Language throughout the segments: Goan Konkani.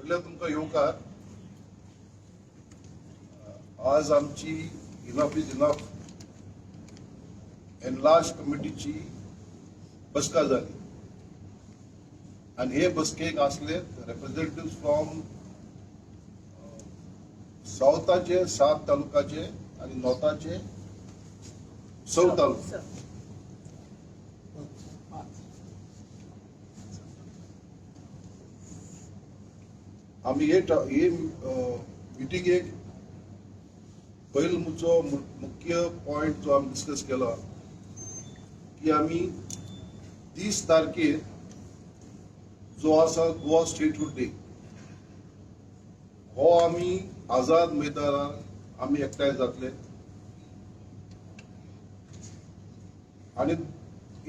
सगळे तुमकां येवकार. आज आमची इनफ is enough enlarge कमिटीची बसका जाली आनी हे बसकेक आसले रिप्रेझेंटेटिव्ह फ्रॉम सावथाचे 7 तालुकाचे आनी नॉर्थाचे 6 तालुका. आमी हे हे मिटिंगेक पयलो मुद्दो, मुख्य पॉयंट जो आमी डिस्कस केला की आमी 30 तारखेर जो आसा गोवा स्टेटहूड डे हो आमी आझाद मैदानार आमी एकठांय जातले आनी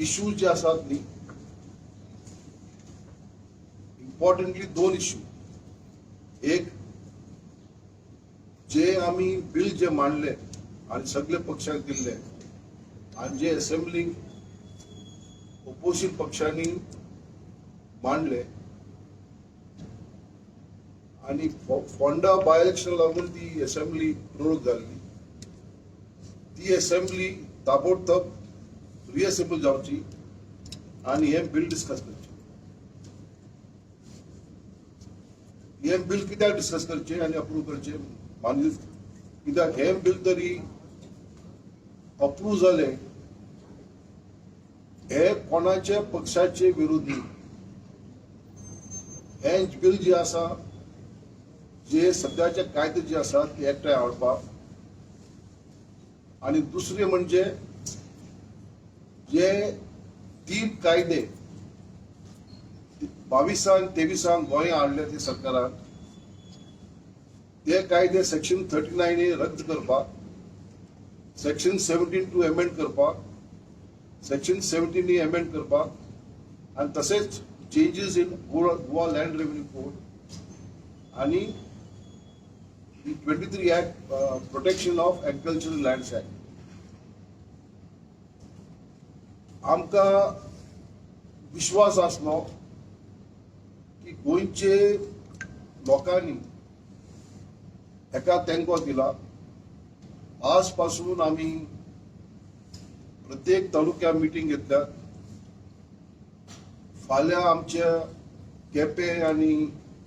इश्यू जे आसात न्ही, इम्पॉर्टंटली 2 इश्यू. एक जे आमी बिल जे मांडले आनी सगळे पक्षांक दिल्ले आनी जे असेंब्लीक ओपोजिशन पक्षांनी मांडले आनी फोंडा बाय इलेक्शन लागून ती असेंब्ली प्रोरोग जाल्ली, ती असेंब्ली ताबडतोब रिअसेंबल जावची आनी हें बिल डिस्कस करचें. हें बिल कित्याक डिस्कस करचें आनी अप्रूव करचें मागीर कित्याक हें बिल तरी अप्रूव जालें हे कोणाच्या पक्षाचे विरोध न्ही. हें बिल जे आसा, जे सद्याचे कायदे जे आसात ते एकठांय हाडपाक आनी दुसरें म्हणजे जे 3 कायदे 22 आनी 23 गोंया हाडले ते सरकारान, ते कायदे सेक्शन 39 ए रद्द करपाक, सेक्शन 17(2) एमेंड करपाक, सेक्शन 17 ए एमेंड करपाक आनी तशेंच changes in Goa land revenue code आनी 23 act, protection of agricultural lands act. आमकां विश्वास आसलो की गोंयचे लोकांनी हेका तेंको दिला. आज पासून आमी प्रत्येक तालुक्या मिटींग घेतल्या. फाल्यां आमच्या केपें आनी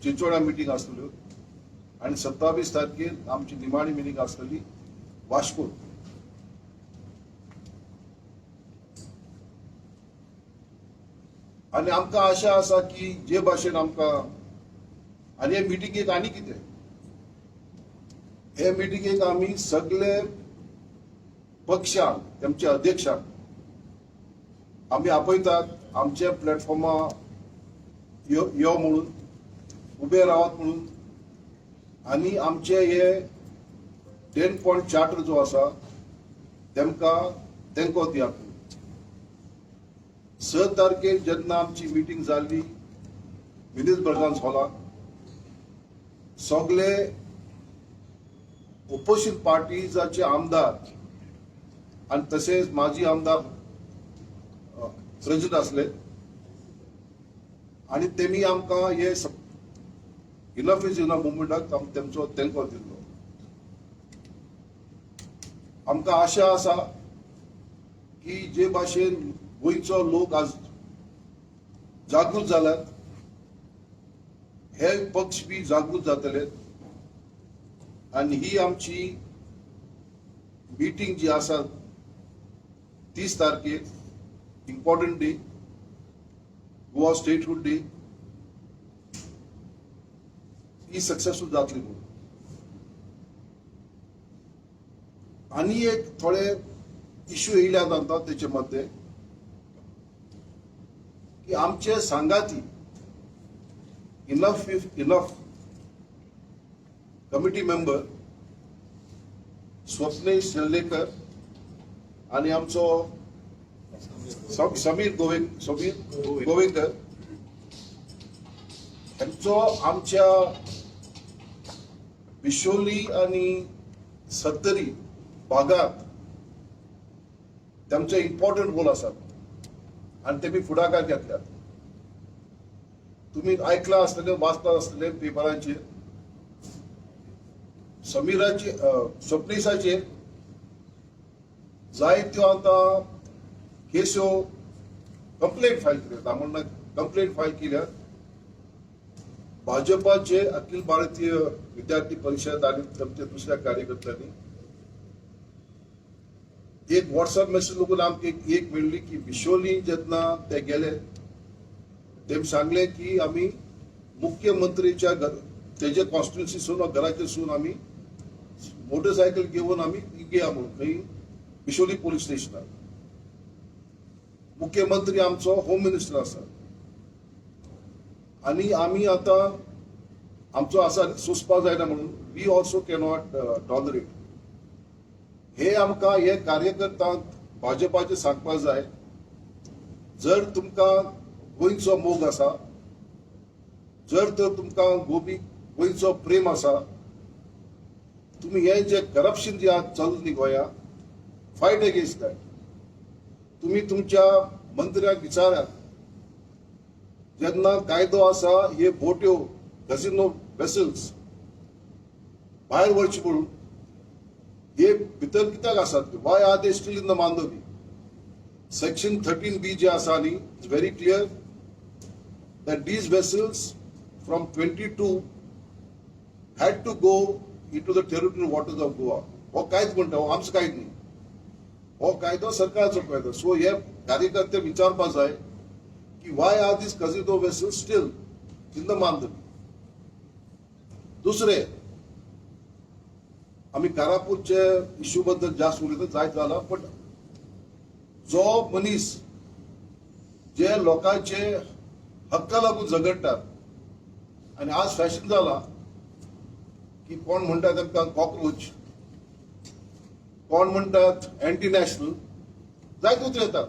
चिंचोण्या मिटींग आसतल्यो आनी 27 तारखेर आमची निमाणी मिटींग आसतली वास्को. आनी आमकां आशा आसा की जे भाशेन आमकां आनी हे मिटिंगेक आनी कितें, हे मिटिंगेक आमी सगळे पक्षांक तेमच्या अध्यक्षांक आमी आपयतात आमच्या प्लॅटफॉर्मा यो म्हणून उबे रावात म्हणून आनी आमचे हे 10 पॉयंट चार्टर जो आसा तेमकां तेंको दियात. 6 तारखेर जेन्ना आमची मिटींग जाल्ली मिनीस ब्रागांझ हॉलाक, सगळे ओपोजिशन पार्टीजाचे आमदार आनी तशेंच माजी आमदार प्रेझेंट आसले आनी तेमी आमकां हे इनफ is enough मुवमेंटाक तेमचो तेंको दिल्लो. आमकां आशा आसा की जे भाशेन गोंयचो लोक आज जागृत जाल्यात, हे पक्ष बी जागृत जातले आनी ही आमची मिटींग जी आसा 30 तारखेर important day, Goa statehood day, ही सक्सेसफूल जातली म्हणून. आनी एक थोडे इश्यू येयल्यात आतां तेचे मध्ये की आमचे सांगाती enough is enough committee member Swapnesh Sheldekar आनी आमचो समीर गोवेकर हेंचो आमच्या बिशोली आनी सत्तरी भागांत तेमचे इम्पॉर्टंट रोल आसात आनी तेमी फुडाकार घेतल्यात. तुम्ही आयकलां आसतलें, वाचलां आसतलें पेपरांचेर, समीराचे स्वप्नेशाचेर जायत्यो आतां केस्यो, कंप्लेंट फायल केल्या म्हणून, कंप्लेंट फायल केल्या. भाजपाचे अखिल भारतीय विद्यार्थी परिषद आणि आमच्या दुसऱ्या कार्यकर्त्यांनी एक व्हॉट्सअप मेसेज लोकून आमकां एक मेळ्ळी की बिशोली जेन्ना ते गेले, तेम सांगले की आमी मुख्यमंत्रीच्या घर, तेजे कॉन्स्टिट्युन्सीसून, घराचेसून आमी मोटरसायकल घेवन आमी गेया म्हणून खंय, बिशोली पोलीस स्टेशनार. मुख्यमंत्री आमचो होम मिनिस्टर आसा आणि आमी आतां आमचो आसा सोंसपाक जायना म्हणून we also cannot tolerate. हे आमकां हे कार्यकर्त्यांक भाजपाचे सांगपाक जाय, जर तुमकां गोंयचो मोग आसा, जर तर तुमकां गोबी गोंयचो प्रेम आसा, तुमी हे जे करप्शन जे आज चल्लां न्ही गोंया, फायट अगेन्स्ट that. तुमी तुमच्या मंत्र्याक विचारात, जेन्ना कायदो आसा हे बोट्यो, कसिनो वेसल्स भायर वचचे म्हणून, हे भितर कित्याक आसात? Why are they still in the Mandovi? Section 13B जे आसा न्ही, it's very clear that these vessels from 22 had to go into the territorial waters of Goa. हो कायदो म्हणटा, हो आमचो कायदो न्ही, हो कायदो सरकारचो कायदो. सो हे कार्यकर्ते विचारपा जाय की why are these casino vessels still in the Mandovi? दुसरे, आमी कारापूरचे इश्यू बद्दल जास्त उलयता जायत जाला, पण जो मनीस जे लोकांचे हक्का लागून झगडटात आणि आज फॅशन जाला की कोण म्हणटा तांकां कॉक्रोच, कोण म्हणटात अँटी नॅशनल, जायत उतर येतात.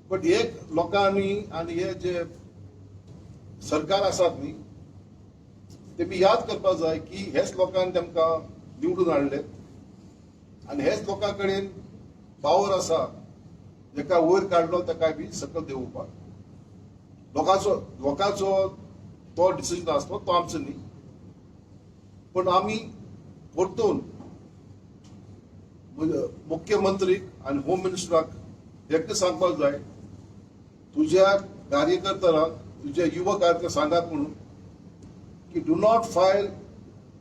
बट हे लोकांनी आणि हे जे सरकार आसात न्ही, ते मी याद करपाक जाय की हेच लोकांनी तांकां निवडून हाडले आनी हेच लोकां कडेन पावर आसा, जेका वयर काडलो ताका बी सकयल देंवोवपाक. लोकांचो तो डिसिजन आसलो, तो आमचो न्ही. पण आमी परतून मुख्यमंत्रीक आनी होम मिनिस्टराक एकटें सांगपाक जाय, तुज्या कार्यकर्त्यांक, तुज्या युवा कार्यकर्त्यांक सांगात म्हणून की do not file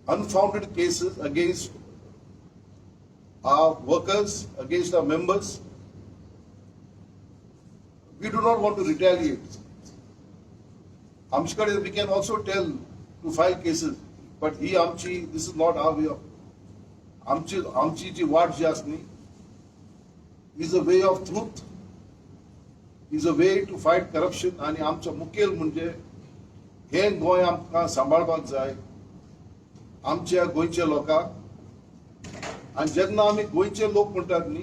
unfounded cases against our workers, against our members. We do not want to retaliate. आमचे कडेन we can also tell to file cases, but ही आमची, this is not our way of, आमची जी वाट जी आसा न्ही, is a way of truth, is a way to fight corruption. आनी आमचो मुखेल म्हणजे हे गोंय आमकां सांबाळपाक जाय, आमच्या गोंयच्या लोकांक. आनी जेन्ना आमी गोंयचे लोक म्हणटात न्ही,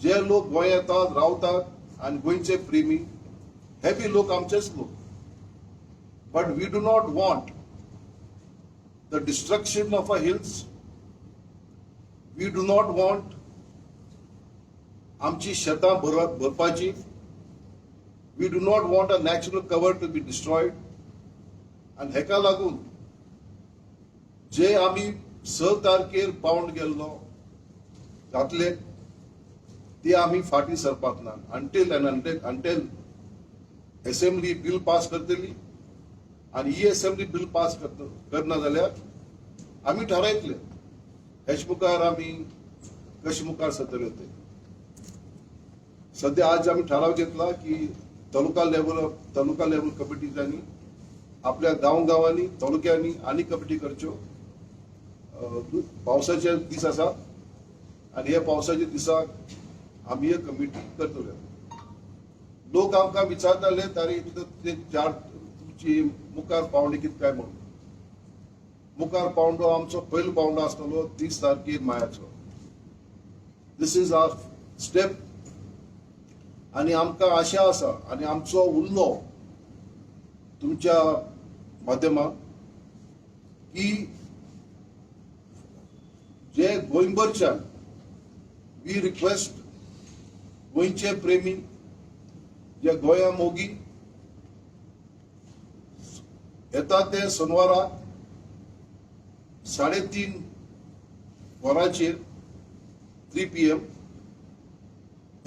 जे लोक गोंय येतात, रावतात आनी गोंयचे प्रेमी, हे बी लोक आमचेच लोक. But we do not want the destruction of our hills. We do not want आमची शेतां भरपाची. We do not want a natural cover to be destroyed. आनी हेका लागून जे आमी 6 तारखेर पावंड गेल्लो घातले, ते आमी फाटीं सरपाक ना until and until assembly bill pass करतली. आनी ही असेंब्ली बिल पास करना जाल्यार आमी थारायतले हेच मुखार आमी कशे मुखार सरतले ते. सध्या आज आमी ठराव घेतला की तालुका लेवल कमिटीजांनी आपल्या गांव गांवांनी, तालुक्यांनी आनी कमिटी करच्यो. पावसाचे दीस आसात आनी हे पावसाच्या दिसाक आमी हे कमिटी करतले. लोक आमकां विचारताले, तारी ते चार तुमची मुखार पावंडे कितें काय म्हणून. मुखार पावंडो, आमचो पयलो पावंडो आसतलो 30 तारखेर मायाचो. This is our step. आनी आमकां आशा आसा आनी आमचो उल्लो तुमच्या माध्यमात की जे गोंयभरच्यान we request गोंयचे प्रेमी, जे गोंया मोगी, येता ते सोनवारा 3:30 वरांचेर, 3 PM,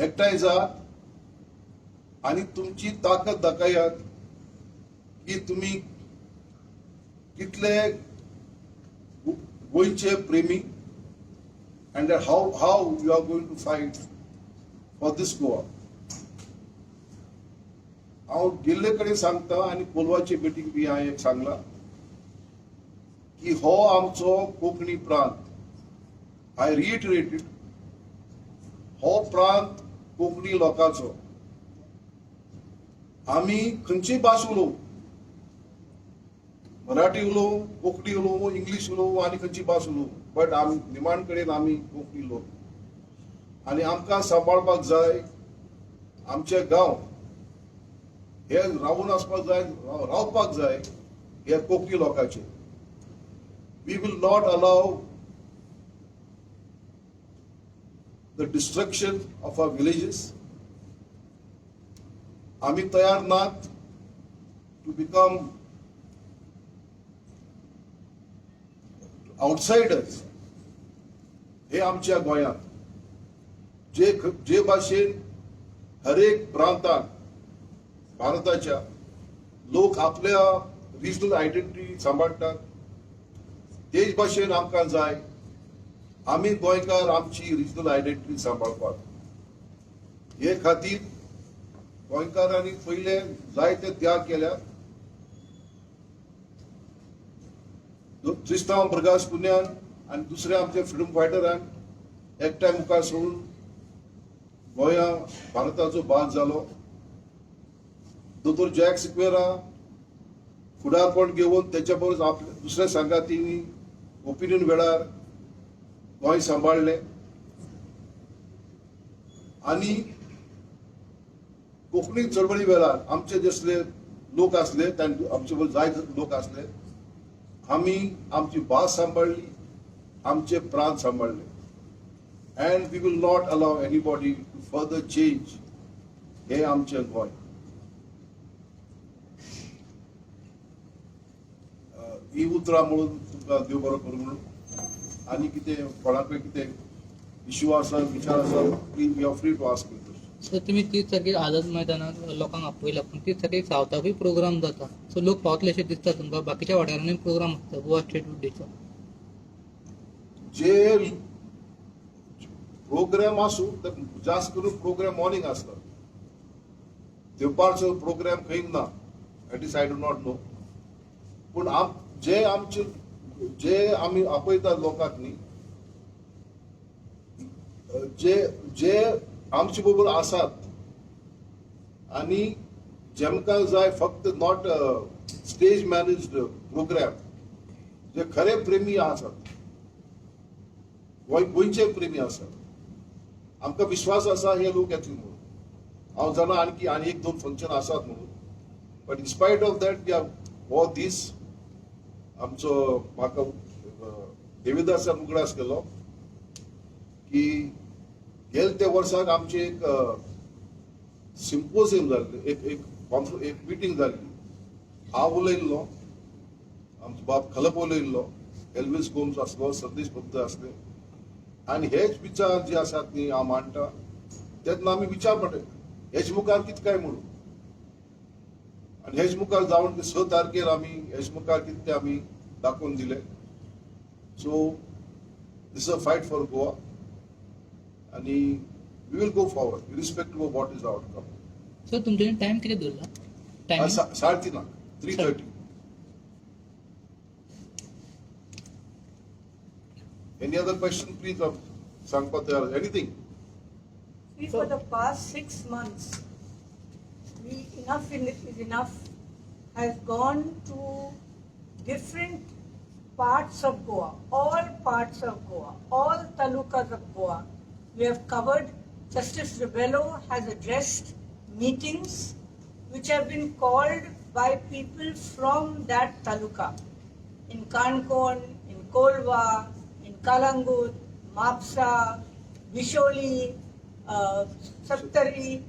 एकठांय जात आनी तुमची ताकद दाखयात की तुमी कितले गोंयचे प्रेमी and how you are going to fight for this Goa. हांव गेल्ले कडेन सांगता आनी कोलवाची मिटींग बी हांवें एक सांगला की हो आमचो कोंकणी प्रांत. I रिइटरेटेड, हो प्रांत कोंकणी लोकांचो. आमी खंयची भास उलोवं, मराठी उलोवं, कोंकणी उलोवं, इंग्लीश उलोवं आनी खंयची भास उलोवं, बट आमी निमाण कडेन आमी कोंकणी लोक आनी आमकां सांबाळपाक जाय. आमचे गांव हे रावून आसपाक जाय, रावपाक जाय हे कोंकणी लोकांचे. We will not allow the destruction of our villages. आमी तयार नात टू बिकम आउटसायडर्स. हे आमच्या गोंयांत जे जे भाशेन हरेक प्रांतान भारताच्या लोक आपल्या रिजनल आयडेंटिटी सांबाळटात, तेच भाशेन आमकां जाय आमी गोंयकार आमची रिजनल आयडेंटिटी सांबाळपाक. हे खातीर गोंयकारांनी पयले जायते त्याग केल्या. त्रिस्तांव ब्रगास पुण्यान आनी दुसरे आमचे फ्रिडम फायटरान एकठांय मुखार सोडून गोंया भारताचो भाग जालो. दोतोर जॅक सिक्वेरा फुडारपण घेवन तेच्या बरोबर आपल्या दुसऱ्या सांगातींनी ओपिनियन वेळार गोंय सांबाळ्ळें आनी कोंकणी चळवळी वेळार आमचे जसले लोक आसले, आमचे बरोबर जायते लोक आसले, आमी आमची भास सांबाळ्ळी, आमचे प्रांत सांबाळ्ळे and we will not allow anybody to further change हे आमचें गोंय. ही उतरां म्हणून तुमकां देव बरो करूं म्हणून. आनी कितें कोणाकय कितें इश्यू आसा, विचार आसा, please, you are free to ask me. Sir, तुमी 30 तारखेर आझाद मैदानात लोकांक आपयला, पूण 30 तारखेर सावथाकूय प्रोग्राम जाता, सो लोक पावतले अशें दिसता तुमकां? बाकीच्या वाठारांनी प्रोग्राम आसता गोवा स्टेटहूड डेचो. जे प्रोग्राम आसूं ते जास्त करून प्रोग्राम मॉर्निंग आसता. दिवपाचो प्रोग्राम खंय ना, at least I do not know. पूण आम जे आमचे जे आमी आपयतात लोकांक न्ही, जे जे आमचे बरोबर आसात आनी जेमकां जाय फक्त not stage managed programme, जे खरे प्रेमी आसात, गोंय गोंयचे प्रेमी आसात, आमकां विश्वास आसा हे लोक येतले म्हणून. हांव जाणा आणखी आनी एक दोन फंक्शन आसात म्हणून, but in spite of that we are हो दीस आमचो. म्हाका देवीदासान उगडास केलो की गेले त्या वर्साक आमची एक सिम्पोजियम जाल्ली, एक एक कॉन्फ एक मिटींग जाल्ली. हांव उलयल्लो, आमचो बाब खलप उलयल्लो, एल्वीस गोम्स आसलो, सतीश भक्त आसले आनी हेच विचार जे आसात न्ही हांव मांडटा तेन्ना आमी विचार पडटा हेच मुखार कितें काय म्हणून. आनी हेच मुखार जावन 6 तारखेर आमी हेच मुखार कितें तें आमी दाखोवन दिलें. So this a fight for Goa आनी we will go forward irrespective of what is the outcome. Sir, तुमच्यानी time कितें दवरला, timing? 3:30, 3:30. Any other question, please? सांगपा तयार, anything. See, for the past 6 months, we Enough is Enough has gone to different parts of Goa, all parts of Goa, all talukas of Goa. We have covered. Justice Rebello has addressed meetings which have been called by people from that taluka in Kankon, in Kolva, in Kalangut, Mapsa, Bisholi, Sattari,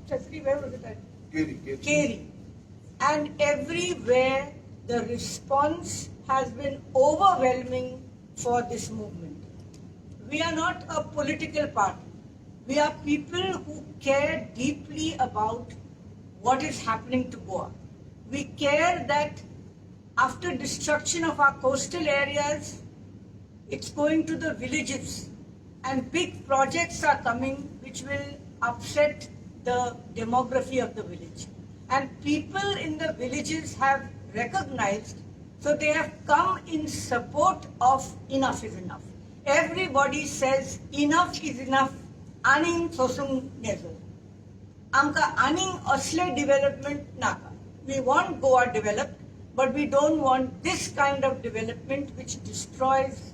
Sattari, where was it? Keri, Keri. Keri. And everywhere The response has been overwhelming for this movement. We are not a political party. We are people who care deeply about what is happening to Goa. We care that after destruction of our coastal areas, it's going to the villages, and big projects are coming which will upset the demography of the village. And people in the villages have recognized, so they have come in support of enough is enough. Everybody says enough is enough, आनीक सोसूंक नेजो, आमकां आनीक असले डेव्हलपमेंट नाका. We want Goa developed, but we don't want this kind of development which destroys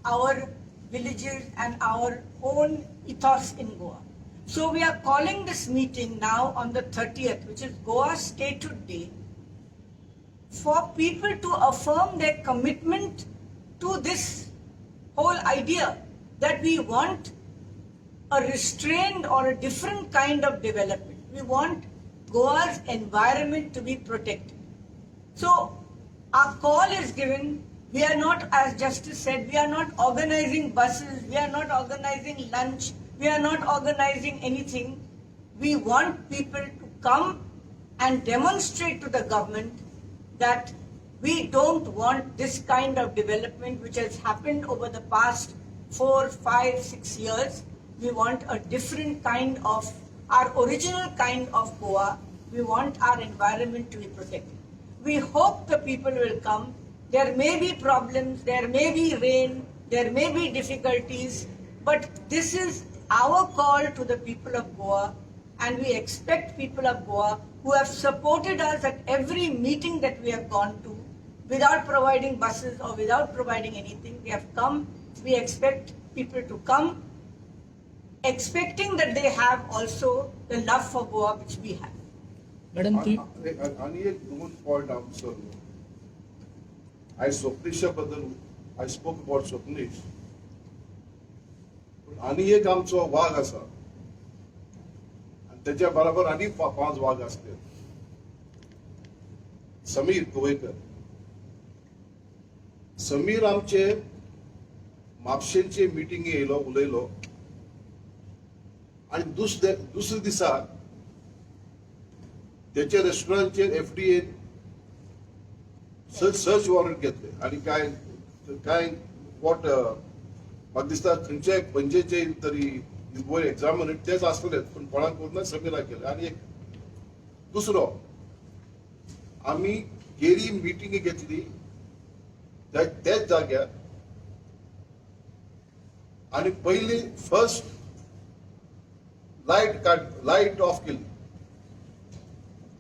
our villages and our own ethos in Goa. So we are calling this meeting now on the 30th, which is Goa Statehood Day, for people to affirm their commitment to this whole idea that we want a restrained or a different kind of development. We want Goa's environment to be protected. So our call is given. We are not, as Justice said, we are not organizing buses, we are not organizing lunch, we are not organizing anything. We want people to come and demonstrate to the government that we don't want this kind of development which has happened over the past 4, 5, 6 years. We want a different kind of, our original kind of Goa. We want our environment to be protected. We hope the people will come. There may be problems, there may be rain, there may be difficulties, but this is our call to the people of Goa, and we expect people of Goa who have supported us at every meeting that we have gone to, without providing buses or without providing anything, they have come. We expect people to come, expecting that they have also the love for Goa which we have. Madam, तुम्ही आणि एक दोन पॉयंट हांव विसरलो. आयज स्वप्नेशा बद्दल I spoke about Swapnesh. पूण आनी एक आमचो वाग आसा आनी तेच्या बराबर आनी पांच वाग आसले. समीर गोवेकर. समीर आमचे म्हापशेंचे मिटिंगे येयलो, उलयलो आनी दुसरे दिसा त्याच्या रेस्टॉरंटचेर एफडीए सर्च वॉरंट घेतले. आणि काय काय what, म्हाका दिसता खंयचे पणजेचे तरी वयर एग्जामिनर तेच आसतले, पूण कोणाक करूं ना, समीराक केले. आनी एक दुसरो, आमी केरी मिटींग घेतली त्याच जाग्यार आनी पयली फर्स्ट लायट काड लायट ऑफ केली.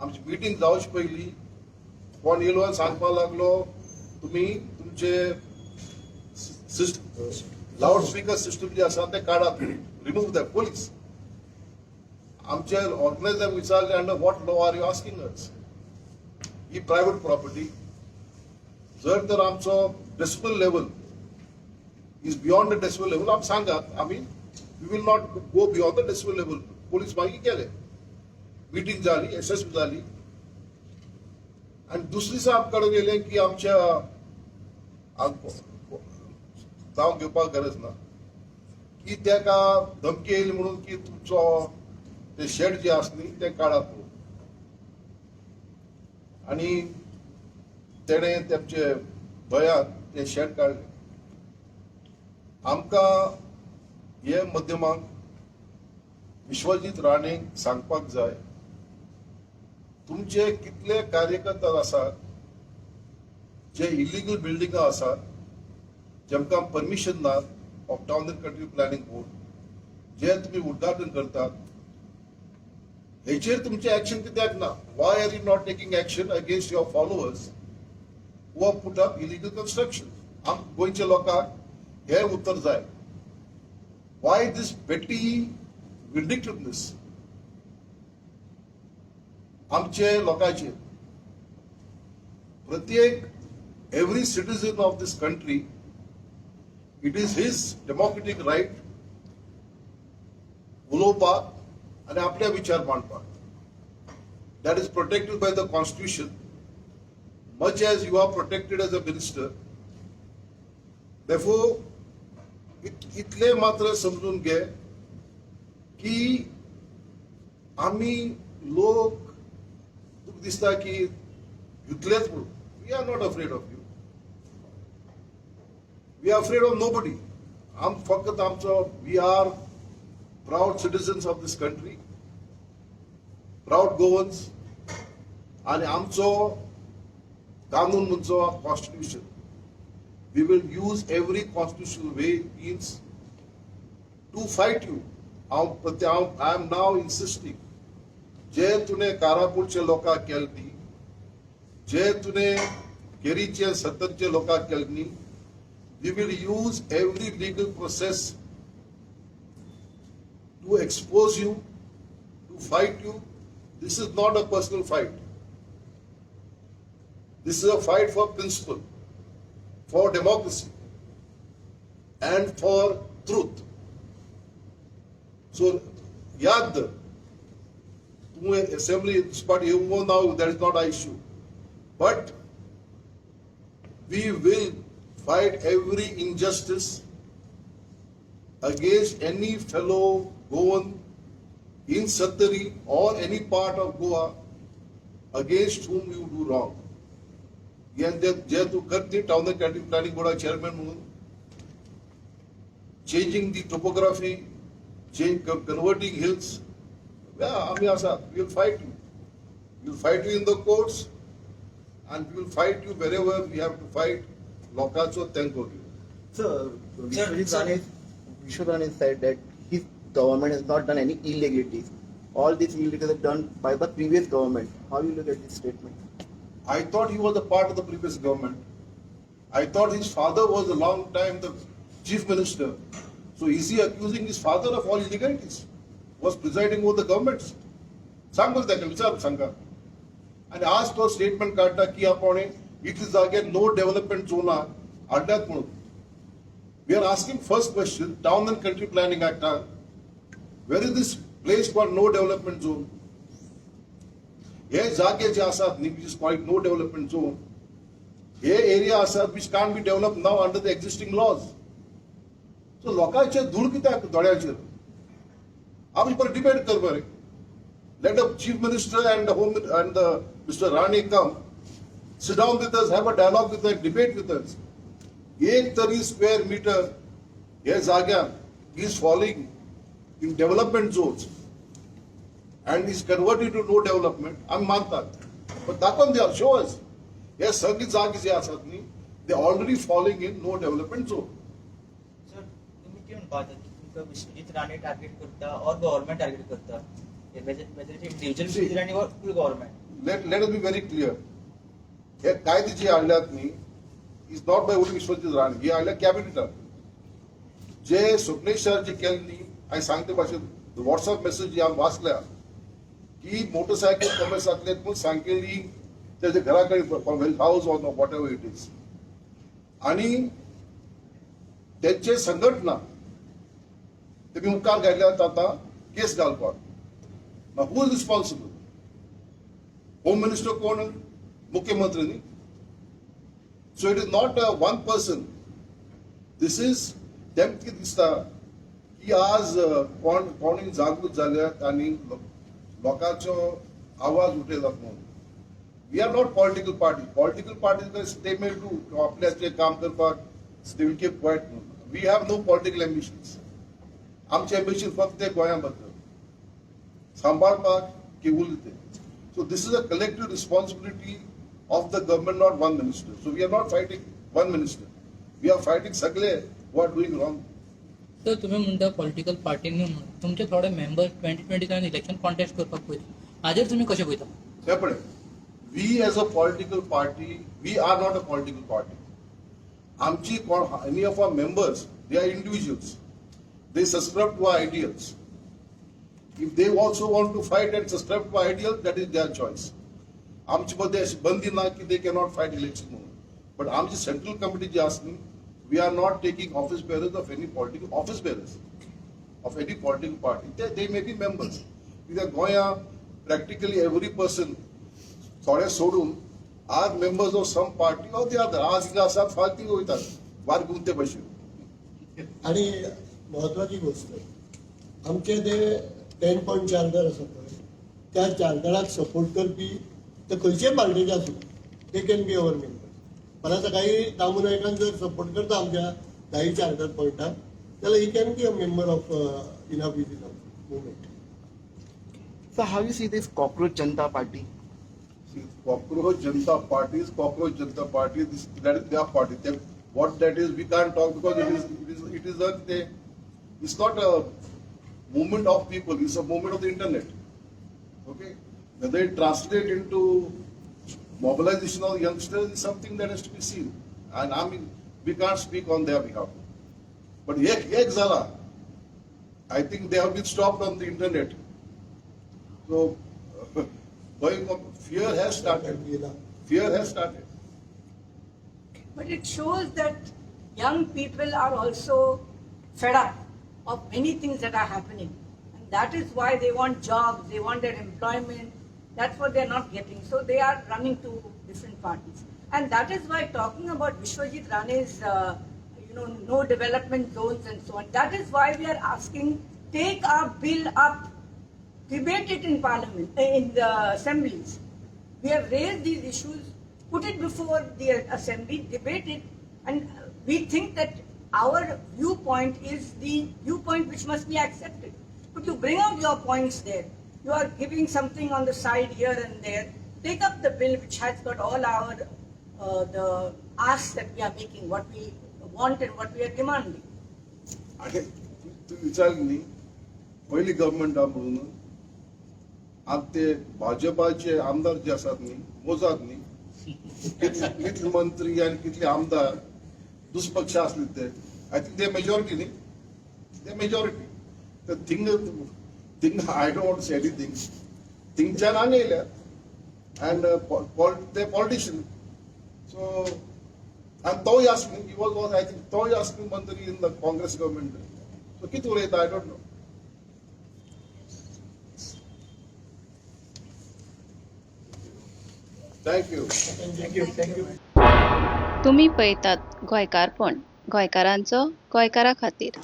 आमची मिटींग जावचे पयली कोण येयलो आनी सांगपाक लागलो, तुमी तुमचे लावड स्पीकर सिस्टम जे आसा ते काडात, रिमूव्ह the police. आमचे ऑर्गनायझर विचारले, "Under what law are you asking us? He private property. जर तर आमचो decibel level is beyond the decibel level, आमी सांगात, आमी we will not go beyond the decibel level." Police मागीर गेले. मिटींग जाली, यशस्वी जाली. आनी दुसरी दिसा आमकां कडेन येयलें की आमच्या नांव घेवपाक गरज ना, की ताका धमकी येयली म्हणून की तुमचो ते शेड जे आसा न्ही ते काडात म्हणून. आनी तेणें तेमचे भंयान ते शेड काडले. आमकां हे माध्यमाक विश्वजीत राणे सांगपाक जाय, तुमचे कितले कार्यकर्ते आसात जे इलिगल बिल्डिंगां आसात, जेमकां परमिशन ना of Town and Country Planning Board, जे तुमी उद्घाटन करतात, हेचेर तुमचें एक्शन कित्याक ना? Why are you not taking action against your followers who have put up illegal construction? आम गोंयच्या लोकांक हे उत्तर जाय. Why this petty vindictiveness आमचे लोकांचेर? प्रत्येक, every citizen of this country, it is his democratic right उलोवपाक आनी आपले विचार मांडपाक. That is protected by the constitution. Much as you are protected as a minister, therefore इतले मात्र समजून घे की आमी लोक तुका दिसता की भितलेच म्हणून. We are not afraid of you. We are afraid of nobody. आम फकत आमचो, we are proud citizens of this country, proud Goans. आणि आमचो कानून म्हणचो constitution. We will use every constitutional way, means to fight you. हांव हांव I am now insisting, जे तुवें कारापूरच्या लोकांक केले न्ही, जे तुवें केरीचे सत्तरचे लोकांक केले न्ही, we will use every legal process to expose you, to fight you. This is not a personal fight. This is a fight for principle, for democracy, and for truth. So, याद धर, तूं assembly spot येवंक now, that is not our issue. But we will fight every injustice against any fellow Goan in Sattari or any part of Goa against whom you do wrong. हे जे तूं करती town and planning Borda chairman म्हणून, changing the topography, change converting hills, आमी आसा. Will fight you, will fight you in the courts and will fight you wherever we have to fight. लोकांचो तेंको घेवन. Sir, Vishwajit Rane, Vishwajit Rane said that his government has not done any illegalities. All these illegalities are done by the previous government. How you look at this statement? I thought he was a part of the previous government. I thought his father was a long time the chief minister. So is he accusing his father of all illegalities? Was presiding over the governments? सांग बरं ताका, विचार सांगा. आणि आज तो स्टेटमेंट काडटा की आपण इतले जाग्यार नो डेव्हलपमेंट झोना हाडल्यात म्हणून. We are asking first question, Town and Country Planning ऍक्टान where is this place for no development zone? हे जागे जे आसात न्ही, which is called no development zone, hey area आसात which can't be develop now under the existing laws. So लोकांचे धूळ कित्याक दोळ्याचेर? आमी परत डिबेट कर बरें. Let the chief minister and home and Mister Rane come sit down with us, have a dialogue with us, debate with us. एक तरी स्क्वेअर मीटर हे जाग्यान is falling in development zones and is converted to no development, आमी मानतात, पण दाखोवन दिया, शो अस. हे सगळे जागे जे आसात न्ही, they already falling in no development zone. Sir, तुम्ही कितें म्हणपाक जाता की तुमकां विश्वजीत राणे टार्गेट करता ऑर गव्हर्मेंट टार्गेट करता, individual See. Vishwajit Rane or full government? Let us be very clear. हे कायदे जे हाडल्यात न्ही is not by only Vishwajit Rane. हे हाडल्या कॅबिनेटान. जे स्वप्नेश जे केले न्ही, हांवें सांगते भाशेन वॉट्सअप मेसेज जी हांवें वाचल्या की मोटरसायकल कमी जातले म्हणून सांगकेली तेच्या घरा कडेन, house or whatever it is, आणि तेंचे संघटना तेमी मुखार घातल्यात आतां केस घालपाक. Who is responsible? Home minister कोण? मुख्यमंत्री न्ही? So it is not a one person. This is तेम कितें दिसता की आज कोण कोणूय जागृत जाल्यात आनी लोकांचो आवाज उठयला म्हणून. We are not political party. Political party, they may do आपल्याचे काम करपाक, they will keep quiet म्हणून. We have no political ambitions. आमचे एम्बिशन फक्त ते गोंया बद्दल सांबाळपाक की उरले ते. So this is a collective responsibility of the government, not one minister. So we are not fighting one minister, we are fighting सगळे who are doing wrong. तर तुम्ही म्हणता पॉलिटिकल पार्टी न्हू म्हणून, तुमचे थोडे मेंबर 2027 इलेक्शन कॉन्टेस्ट करपाक पळयता, हाजेर तुमी कशें पळयता? हे पळय, we as a political party, we are not a political party. आमची कोण any of our members, they are individuals. They subscribe to our ideals. If they also want to fight and subscribe to ideal, that is their choice. आमचे मध्ये अशी बंदी ना की they cannot fight election म्हणून. बट आमची सेंट्रल कमिटी जी आसा न्ही, we are not taking office bearers of any political office bearers of any political party. They may be members. कित्याक गोंया प्रॅक्टिकली एवरी पर्सन थोडे सोडून are members of some party or the other. आज हिंगा आसात, फाल्यां थिंगा वयतात, वार गुंते भशेन. आणि महत्वाची गोष्ट, आमचे ते 10 पॉयंट चार्टर आसा पळय, त्या चार्टराक सपोर्ट करपी ते खंयचेय पार्टीचे आसूं, they can be our member. फाल्यां सकाळी दामू नायकान जर सपोर्ट करता आमच्या धाई चार्टर पॉयंटाक जाल्यार he can be a member of Enough Is Enough movement. So how you see this Cockroach Janata Party? See, Cockroach Janata Party is Cockroach Janata Party. This, that is their party. They, what that is, we can't talk because it is a they, it's not a movement of people. It's a movement of the internet. Okay, whether it translate into mobilization of youngsters is something that has to be seen. And I mean, we can't speak on their behalf. But एक जाला, I think they have been stopped on the internet. So, going up, fear has started. Fear has started. But it shows that young people are also fed up of many things that are happening. And that is why they want jobs, they want their employment. That's what they're not getting. So they are running to different parties. And that is why talking about Vishwajit Rane's, no development zones and so on, that is why we are asking, take our bill up, debate it in parliament, in the assemblies. We have raised these issues, put it before the assembly, debate it, and we think that our viewpoint is the viewpoint which must be accepted. But you bring out your points there. You are giving something on the side here and there. Take up the bill which has got all our the asks that we are making, what we want and what we are demanding. आणि तूं विचारली न्ही, पयली गव्हर्मेंटा म्हणून आतां ते भाजपाचे आमदार जे आसात न्ही, मोजात न्ही कितले कितले मंत्री आनी कितले आमदार दुसरे पक्ष आसले ते. I think ते मेजॉरिटी न्ही, ते मेजॉरिटी. तर thing thing I don't say anything. थिंगच्यान आनी येयल्या अँड ते पॉलिटिशियन. सो आनी तोय आसली, he was I think तोय आसली मंत्री in the Congress government. So कितें उलयता, I don't know. Thank you. Thank you, thank you. तुमी पळयतात गोंयकारपण, गोंयकारांचो गोंयकारा खातीर.